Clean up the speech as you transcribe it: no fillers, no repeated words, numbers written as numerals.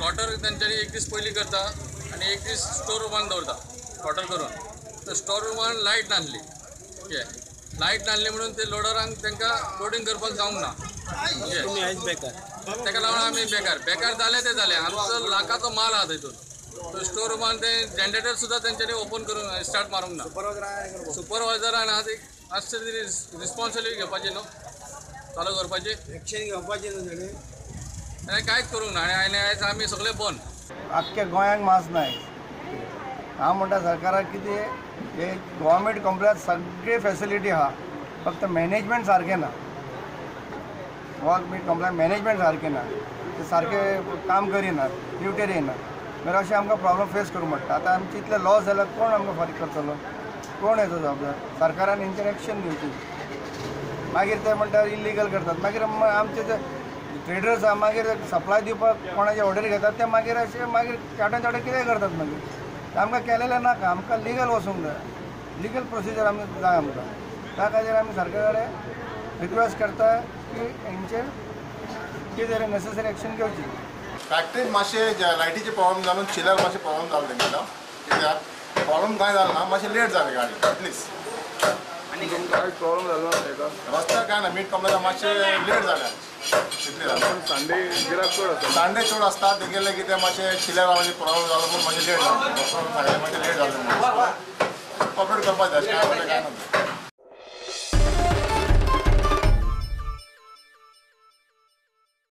Slaughter तेंच्यांनी एक दीस पयलीं करता आनी एक दीस स्टोर रुमान दवरता स्लॉटर करून. तर स्टोर रुमान लायट नासली, ओके, लायट नासली म्हणून ते लोडरांक तांकां लोडींग करपाक जावंक ना. ताका लागून आमी बेकार बेकार जाले ते जाले. आमचो लाखाचो माल आहा तितून. तो स्टोर रुमान ते जनरेटर सुद्दां तेंच्यांनी ओपन करून स्टार्ट मारूंक ना. सुपरवायझरान आहा ती मातशें तरी रिस्पॉन्सिबिलिटी घेवपाची न्हू, चालू करपाची, एक्शन घेवपाची न्हू तेणी. आनी कांयच करूंक ना. आनी आयज आमी सगळे बंद. आख्ख्या गोंयांक मास ना. हांव म्हणटा सरकाराक कितें हे गव्हर्मेंट कंप्लेन सगळे फेसिलिटी आहा, फक्त मॅनेजमेंट सारकें ना. गव्हर्मेंट कंप्लेन मॅनेजमेंट सारकें ना, ते सारकें काम करिनात, ड्युटेर येयनात. मागीर अशें आमकां प्रॉब्लम फेस करूंक पडटा. आतां आमचे इतले लॉस जाल्यार कोण आमकां फारीक करतलो, कोण येतो जबाबदार? सरकारान हेंचेर एक्शन घेवची. मागीर ते म्हणटा इल्लिगल करतात. मागीर आमचे जे ट्रेडर्स आहा मागीर सप्लाय दिवपाक कोणाचे ऑर्डर घेतात ते मागीर अशें मागीर चाटे चाटे कितें करतात. मागीर आमकां केलेलें नाका, आमकां लिगल वचूंक जाय, लिगल प्रोसिजर आमी जाय आमकां. त्या खातीर आमी सरकारा कडेन रिक्वेस्ट करता की हेंचेर कितें तरी नेसेसरी एक्शन घेवची. फॅक्टरीन मातशें लायटीचे प्रॉब्लम जावन चिलर मातशें प्रॉब्लम जालो तेंगेलो. कित्याक प्रॉब्लम कांय जालो ना, मातशें लेट जालें गाडी एटलीस्ट. आनी कांय प्रॉब्लम जालो ना तेका रस्त्यार कांय ना. मीट कॉम्प्लेक्सा मातशें लेट जालें तितलें जालें. संडे गिराक चड आसता, संडे चड आसता तेगेलें कितें मातशें चिलर प्रॉब्लम जालो म्हूण मातशें लेट जालें, मातशें लेट जालें म्हणून कॉपरेट करपाक जाय. कांय ना.